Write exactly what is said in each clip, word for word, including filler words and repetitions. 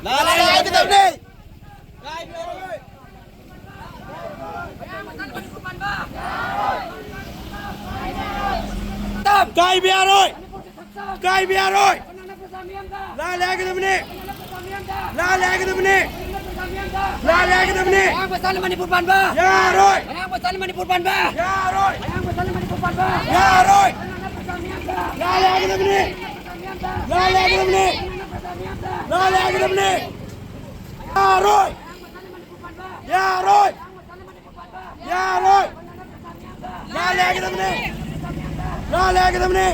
ꯂꯥꯜꯂꯦ ꯍꯥꯏꯒꯗꯕꯅꯤ꯫ ꯀꯥꯏꯕ ꯌꯥꯔꯣꯏ! ꯀꯥꯏꯕ ꯌꯥꯔꯣꯏ! ꯂꯥꯜꯂꯦ ꯍꯥꯏꯒꯗꯕꯅꯤ! ꯂꯥꯜꯂꯦ ꯍꯥꯏꯒꯗꯕꯅꯤ! ꯂꯥꯜꯂꯦ ꯍꯥꯏꯒꯗꯕꯅꯤ! ꯃꯌꯥꯡ ꯃꯆꯥꯅ ꯃꯅꯤꯄꯨꯔ ꯄꯥꯟꯕ! ꯌꯥꯔꯣꯏ! ꯃꯌꯥꯡ ꯃꯆꯥꯅ ꯃꯅꯤꯄꯨꯔ ꯄꯥꯟꯕ! ꯌꯥꯔꯣꯏ! ꯃꯌꯥꯡ ꯃꯆꯥꯅ ꯃꯅꯤꯄꯨꯔ ꯄꯥꯟꯕ! ꯌꯥꯔꯣꯏ! ꯂꯥꯜꯂꯦ ꯍꯥꯏꯒꯗꯕꯅꯤ! ꯂꯥꯜꯂꯦ ꯍꯥꯏꯒꯗꯕꯅꯤ! ꯂꯥꯜꯂꯦ ꯍꯥꯏꯒꯗꯕꯅꯤ! ꯌꯥꯔꯣꯏ! ꯌꯥꯔꯣꯏ! ꯌꯥꯔꯣꯏ! ꯂꯥꯜꯂꯦ ꯍꯥꯏꯒꯗꯕꯅꯤ! ꯂꯥꯜꯂꯦ ꯍꯥꯏꯒꯗꯕꯅꯤ!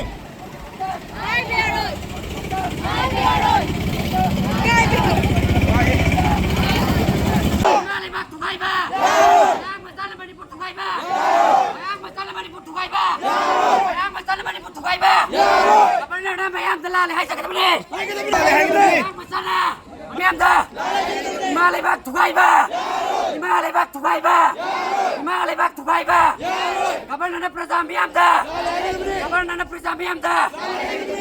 ꯏꯃꯥ ꯂꯩꯕꯥꯛ ꯊꯨꯒꯥꯏꯕ! ꯃꯌꯥꯡ ꯃꯆꯥꯅ ꯃꯅꯤꯄꯨꯔ ꯊꯨꯒꯥꯏꯕ! ꯃꯌꯥꯡ ꯃꯆꯥꯅ ꯃꯅꯤꯄꯨꯔ ꯊꯨꯒꯥꯏꯕ! ꯃꯌꯥꯡ ꯃꯆꯥꯅ ꯃꯅꯤꯄꯨꯔ ꯊꯨꯒꯥꯏꯕ! ꯒꯕꯔꯅꯔꯅ ꯃꯌꯥꯝꯗ ꯂꯥꯜꯂꯦ ꯍꯥꯏꯖꯒꯗꯕꯅꯤ! ꯃꯌꯥꯡ ꯃꯆꯥꯅ ꯃꯤꯌꯥꯝꯗ ꯏꯃꯥ ꯂꯩꯕꯥꯛ ꯊꯨꯒꯥꯏꯕ! ꯏꯃꯥ ꯂꯩꯕꯥꯛ ꯊꯨꯒꯥꯏꯕ! ꯏꯃꯥ ꯂꯩꯕꯥꯛ ꯊꯨꯒꯥꯏꯕ! ꯒꯕꯔꯅꯔꯅ ꯄ꯭ꯔꯖꯥ ꯃꯤꯌꯥꯝꯗ! ꯒꯕꯔꯅꯔꯅ ꯄ꯭ꯔꯖꯥ ꯃꯤꯌꯥꯝꯗ!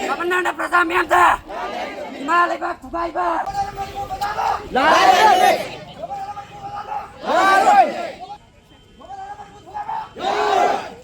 ꯒꯕꯔꯅꯔꯅ ꯄ꯭ꯔꯖꯥ ꯃꯤꯌꯥꯝꯗ! ꯏꯃꯥ ꯂꯩꯕꯥꯛ ꯊꯨꯒꯥꯏꯕ!